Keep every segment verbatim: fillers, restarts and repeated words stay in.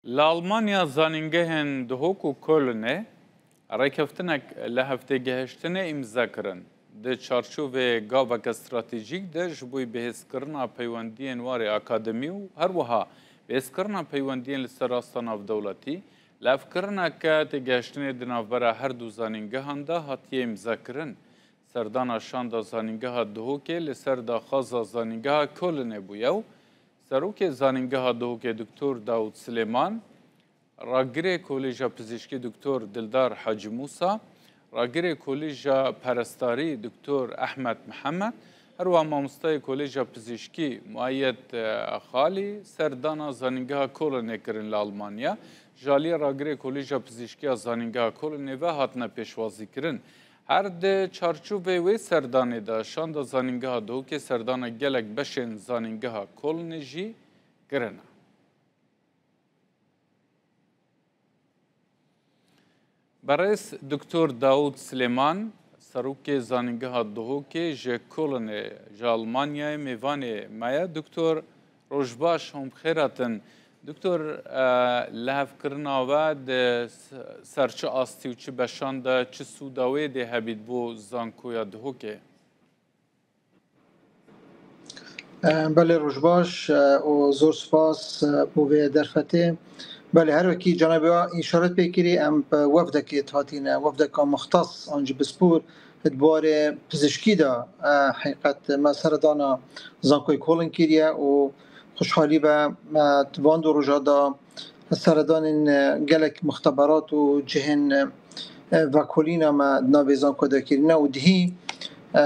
Li Almanya zanîngehên Duhok û Kolnê rêkeftinek li hevtêgehiştinê îmze kirin. Di çarçovê gaveke stratejîk de ji bo bihêzkirina peywendiyên warê akademî û her wiha bihêzkirina peywendiyên li ser asta navdewletî, lihevkirineke têgehiştinê di navbera her du zanîngehan de hatiye îmzekirin. Serdana şanda zanîngeha Duhokê li ser daxwaza zanîngeha Kolnê bûye û Serokê Zanîngeha Duhokê Doktor Dawûd Silêman, ragirê Kolêja Pizîşkî Doktor Dildar Hacî Mûsa, ragirê Kolêja Perestarî Doktor Ehmed Mihemed, her wiha mamostayê Kolêja Pizîşkî Muayyed, e, Xalî serdana Zanîngeha Kolonê kirin li Almanya. Ji aliyê ragirê Kolêja Pizîşkî ya Zanîngeha Kolonê ve hatine pêşwazîkirin. Her di çarçovê wê serdanê de şanda Zanîngeha Duhokê serdana gelek beşên Zanîngeha Kolonê jî kirine. Berêz Doktor Dawûd Silêman, serokê Zanîngeha Duhokê ji Kolonê ji Almanyayê mêvanê me ye. Doktor, roj baş, hûn bi xêr hatin. Doktor, e, lihevkirina we di s-, ser çi astî û çi beşan de çi sûda wê dê hebît bo zankoya Duhokê? Belê, roj baş, e, û zor spas, e, bo vê derfetê. Belê, her wekî cenabê we îşaret pê kirî, em bi wefdekê hatîne, wefdeka muxtas an jî pispor di warê pizîşkî de, e, heqîqet me seredana zankoyê Koln kiriye û xweşhalî be me di van du roja de seredanên, e, gelek muxteberat û cihên, e, e, vekolîna me di navê zanko de kirine û dihî, e,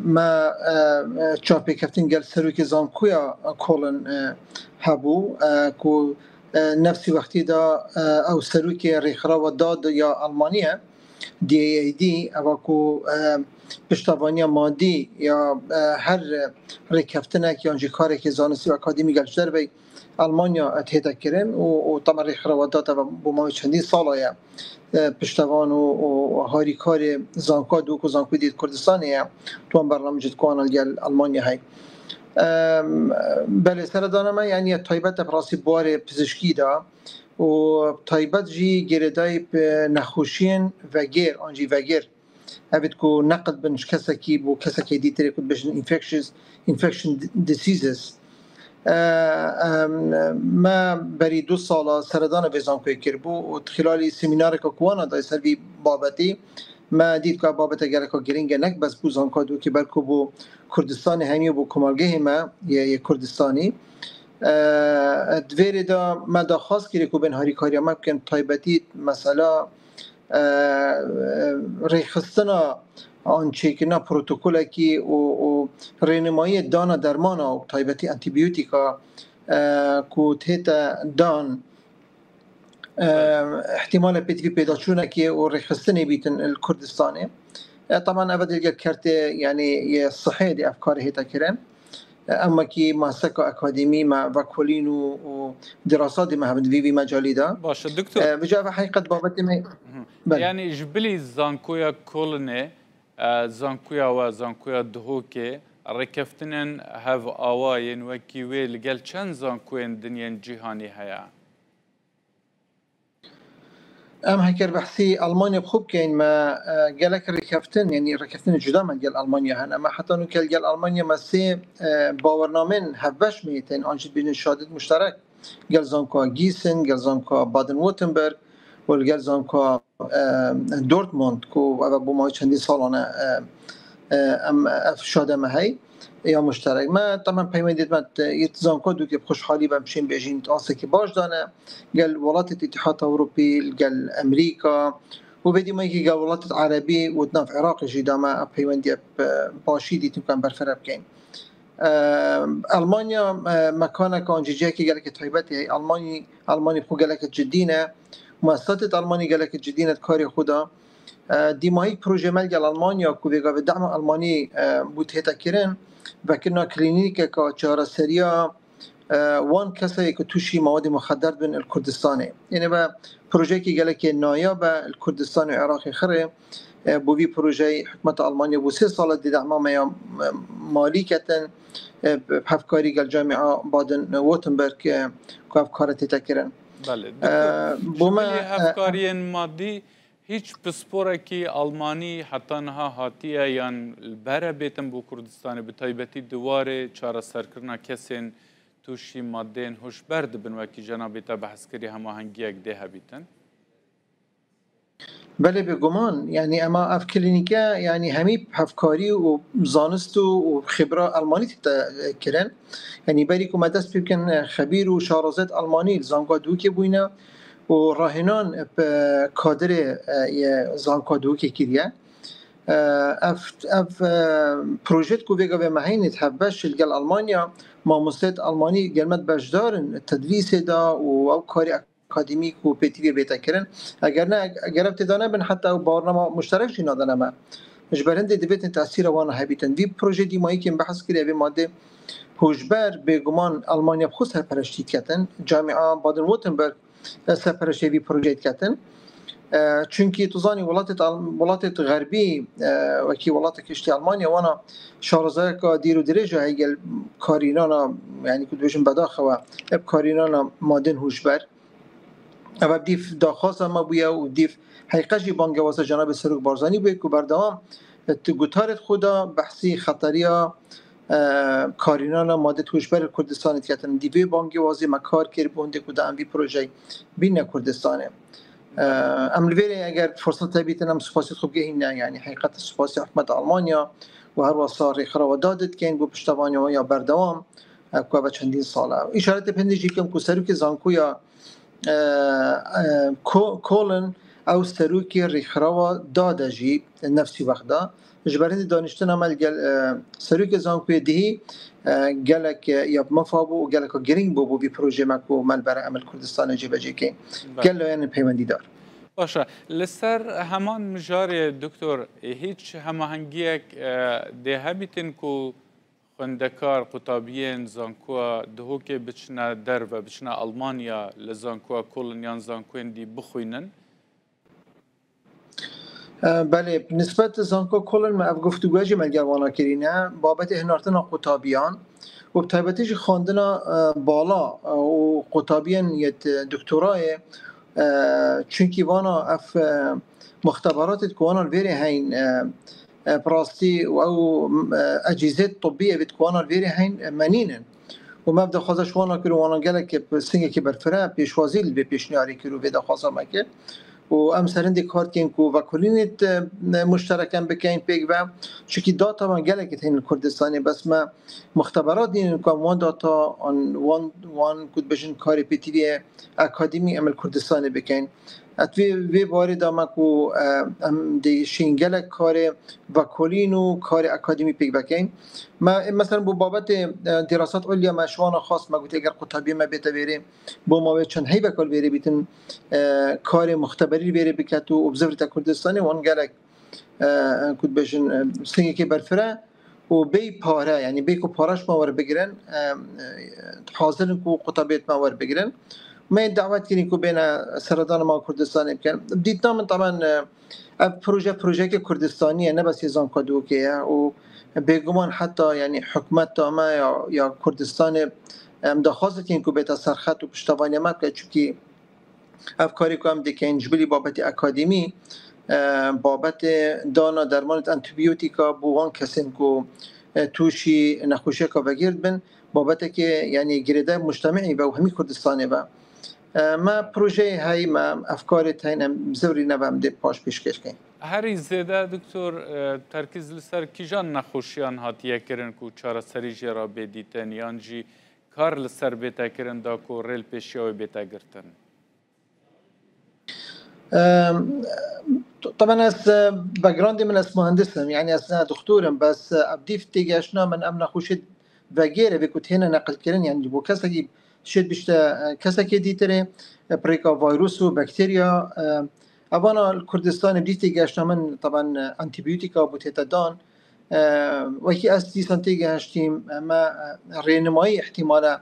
me, e, e, çavpêkeftin gel serokê zankoya Koln, e, hebû, e, ku, e, nefsî wextî de, e, ew serokê rêxirawa dad ya Almanî ye, D A A D, eva ku, e, piştevaniya madî ya, e, her rêkeftinek yan jî karekê zanistî û akademî gel ji dervey Almanya tête kirin û, û tema rêxirawa dad eva bo mawê çendîn sala ye, e, piştevan û, û harîkarê zankoya Duhok û zankoyê dî di Kurdistanê ye. Tu wan bernamê jî dikwana li gel Almanya hey. Em, belê, seredana me, yanî, ye taybet e bi rastî bi warê pizîşkî de û taybet jî girêdayî bi nexweşiyên vegêr an jî vegêr. Evît ku neqil bin ji kesekî bo kesekê dîtirê ku dibêjin infectious, infection di-, diseases. E, em, me berî du sala seredana vê zankoyê kiribû û di xilalî semînareke ku wana dayê ser vî babetî, me dît ku ev babete geleka girîng e, nek bes bo zanka Duhokê, belku bo Kurdistanê hemî û bo komelgehê me yê, yê Kurdistanî. E, di vê rê de me daxwaz kirî ku bên harîkariya me bikin, taybetî mesela, e, e, rêxistina an çêkirina protokolekî û, û rênimayiyê dana dermana û taybetî antîbiyotîka, e, ku tête dan, e, Belê. Îhtîmalê pêdivî pêdaçûnekê û rêxistinê bîtin li Kurdistanê. E, teman eve dilgel kertê, yanî, yê sihê dê ev karê hête kirin. E, em wekî maseka akademî me vekolîn û, û dirasatê me hebin di vî, vî mecalî de. Baş e, doktor. E, vêca ve heqîqet babetê me. Hı. Belê. Yanî ji bilî zankoya Kolnê, e, zankoya we, zankoya Duhokê, rêkeftinên hev awa yên wekî wê li gel çend zankoyên din yên cîhanî heye? Em heger behsî Almanya bi xwe bikeyn, me, e, gelek rêkeftin, yanî rêkeftinên cuda me gel Almanya hene. Me heta nû gel, gel Almanya me sê, e, bawernameyên hevbeş me tên, an jî dibêjin şadet muşterek, gel zankoya Gießen, gel zankoya Baden-Württemberg û li gel zankoya, e, Dortmund, ku ev bo mawê çendîn salan e, e, e, em, ev şade me hey ya muşterek. Me temen peywendiyet me, e, yê zankoya Duhokê bi xweşhalî be em şên bêjin di astekî baş de ne. Gel welatê Îtîhata Ewropî, gel Emerîka û vê dîmayekî gel welatê Erebî û di nav Iraqê jî de me ev peywendiye bi başî dîtin ku em berfireh bikeyn. E, Almanya, e, mekaneke an jî cihekî gelekî taybet e. Almanî, Almanî bi xwe gelekî cidî ne. Muesesatê Almanî gelekî cidî ne di karê xwe de. E, dîmahî projê me li gel Almanya ku vê gavê dema Almanî, e, bû tête kirin, vekirina klînîkeke çareseriya, e, wan kesayê ku tûşî mawadê muxedder bin li Kurdistanê. Yanî ve projeyekî gelekê nayab e li Kurdistanê û Iraqê xirê. E, bo vî projeyê hikûmeta Almanya bo sê sala dê dema me ya, e, malî ketin, e, bi hevkarî gel Camia Baden-Württemberg, e, ku ev kare tête kirin. Belê. Doktor, ji bilî hevkariyên madî hiç pisporekî Almanî heta niha hatiye yan li ber e bêtin bo Kurdistanê, bi taybetî di warê çareserkirina kesên tûşî madeyên hişber dibin, wekî cenabê te behs kirî, hemahengiyek dê hebîtin? Belê, bêguman. Yanî ema ev klînîke, yanî hemî hevkarî û zanist û, û xibra Almanî tête, e, kirin. Yanî berî ku me dest pê bikin, e, xebîr û şarozet Almanî li zanka Duhokê bûyne û rahênan bi kadirê, e, yê zanka Duhokê kiriye. E, ev, ev, e, proje ku vê gavê me heyne hevbeş li gel Almanya, mamosteyêt Almanî gel me beşdar in tedrîsê de û ew karê akademîk û pêtiviyê bête kirin. Eger ne, eger ev têda nebin, heta ew bawernama muşterek jî nadine me. Ji ber hindê divêtin tesîra wana hebîtin. Vî proje dîmayî ke em behs kiriye, vê madê hûşber, bêguman Almanya bi xwe serpereştî diketin. Camia Baden-Württemberg, e, serpereştê vî projeyê diketin. E, çunkî tu zanî welatêt Al-, welatêt xerbî, e, wekî welatê giştî Almanya, wana şarozayeka dîr û dirêj e hêgel karînana, yanî ku dibêjin bedaxewe, hep karînana madên hûşber. Ev dîv daxwaza me bûye û dîv heyqe jî bangewaza Cenabê Serok Barzanî bûye ku berdewam di gutarê xwe de behsî xeteriya, e, karînana madê hişber li Kurdistanê diketin. Dî vê bangewazê me kar kir, bo hindê ku da em vî projeyê bîne Kurdistanê. E, em li vê rê eger firset hebîtin, em spasî xwe bigehîne, yanî heqîqet spasî hikûmeta Almanya û her wesa rêxirawa dadê dikeyin bo piştevaniya berdewam, e, ku ev çendîn sal e. Îşaretê pindî jî bikim ku serokê zankoya, e, e, Ko-, Kolin, ew serokê rêxirawa dade jî nefsî wexda. Ji ber hindê daniştina me li gel, e, serokê zankoyê dihî, e, gelek, e, ya bi mefa bû û geleka girîng bû bo vî projeyê me ku me li ber em li Kurdistanê cêbecê kên. Belê. Gelo yanî peywendîdar. Baş e. Li ser heman mijarê, doktor, hîç hemahengiyek, e, dê hebîtin ku xwendekar, qutabiyên zankoya Duhokê biçine derve, biçine Almanya, li zankoya Kolin yan zankoyên dî bixwînin? E, belê, bi nisbet zankoya Kolin me ev guftûgoya jî me li gel wana kirîne, babetê hinartina qutabiyan û bi taybetî jî xwendina, e, bala, e, û qutabiyên yê doktorayê, e, çunkî vana ev, e, muxteberatê ku wana li vêrê heyn, e, e, bi rastî û ew, e, ecîzê tibbî evê ku wana li vêrê heyn, e, me nînin. Û me ev daxwaza ji wana kir û wana gelek singekî berfireh pêşwazî li vê pêşniyarê kir û vê daxwaza me kir. Û em serindê kar dikin ku vekolînê, e, muşterek em bikein pêk ve. Çunkî data me gelekî tên li Kurdistanê, bes me muxteberat dînin ku em wan data, an wan, wan ku dibêjin karê pêtiviyê akademî em li Kurdistanê bikein. Et vê, vê barê de me ku, e, em dê şîn gelek karê vekolîn û karê akademî pêk vekein. Me, mesela bo babetê, e, dîrasat ulya me ji wana xwest, me gotî eger qutabiyê me bête vêrê, bo mawê çend heyveka li vêrê bîtin, e, karê muxteberî li vêrê biket û, û bizivre Kurdistanê wan gelek, e, ku dibêjin, e, singekê berfireh û bêyî pare, yanî bê ku pare ji me werbigirin, e, e, hazir in ku qutabiyêt me werbigirin. Me dawet kirin ku bêne seredana me Kurdistanê bikin. Dîtina min taban, e, ev proje, projeyeke Kurdistanî ye, ne bes yê zanka Duhokê ye û bêguman heta, yanî hikûmeta me ya, ya Kurdistanê, em daxwaz dikin ku bête serxet û piştevaniya me bike, çunkî ev karê ku em dikin ji bilî babetê akademî, e, babetê dana dermanê antîbiyotîka bo wan kesên ku, e, tûşî nexweşiyeka vegêr dibin, babetekê, yanî girêdayî mujtemî ve û hemî Kurdistanê ve. E, me projeyê heyî, me efkarê heyî, em zivrî nebe em dê paş pêşkêş kein. Herî zêde, doktor, e, terkîz li ser kîjan nexweşiyan hatiye kirin ku çareserî jê re bê dîtin, yan jî kar li ser bête kirin da ku rê li pêşiya wê bête girtin? Em, taban ez, e, backgroundê min ez muhendis im, yanî ez ne doktor im, bes, e, ev dîv têgehiştina min em nexweşiyê vegêre vê ku têne neqilkirin, yanî bo kesekî şêt bişte, e, kesekê dîtirê, e, pirêka vîrus û bakterya, e, evana li Kurdistanê bi dîv têgehiştina min, taban, e, antîbiyotîka bû tête dan. E, wekî ez dîsan têgehiştîm, e, me, e, rênimayî îhtîmal e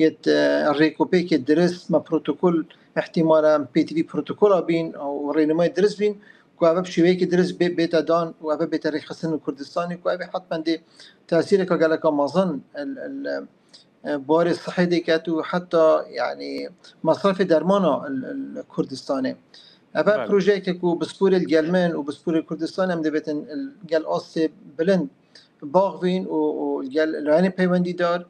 yê, e, rêkopêkê dirist, me protokol îhtîmal e, em pêtivî protokola bîn û rênimayê dirist bîn, ku ev bi şêweyekî dirist bê, bête dan û ev bête rêxistin li Kurdistanê, ku ev ê hetmen dê tesîreka geleka mezin el, el, e, barê sihê dê ket û heta, yanî, mesrefê dermana li, li Kurdistanê. Ev e projeyeke ku bisporê li gel min û bisporê Kurdistanê em dibêtin li gel astê bilind baxvîn û, û li gel layînê peywendîdar.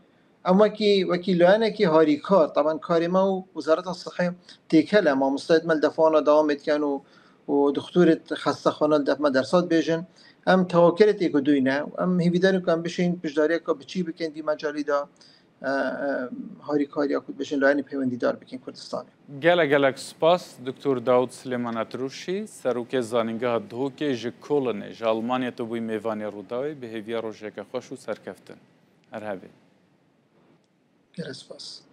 Em wekî, wekî layînekî harîkar, teban karê me û Wezareta Sihê têkel e, mamostayê me li defa wana dewamê dikin û, û dixtorê xestexane li def me dersa dibêjin. Em tewakirê têkidûyne. Em hêvîdar in ku em bişên piştdariyeke biçî bikin vî mecalî de, e, e, harîkariya ku dibêjin layînê peywendîdar bikin Kurdistanê. Gelek gelek spas, Doktor Dawud Silêman Etrûşî, serokê Zanîngeha Duhokê ji Kolinê, ji Almanya tu bûyî mêvanê Rûdawê, bi hêviya rojeke xweş û serkeftin. Her hebê. Gelek spas.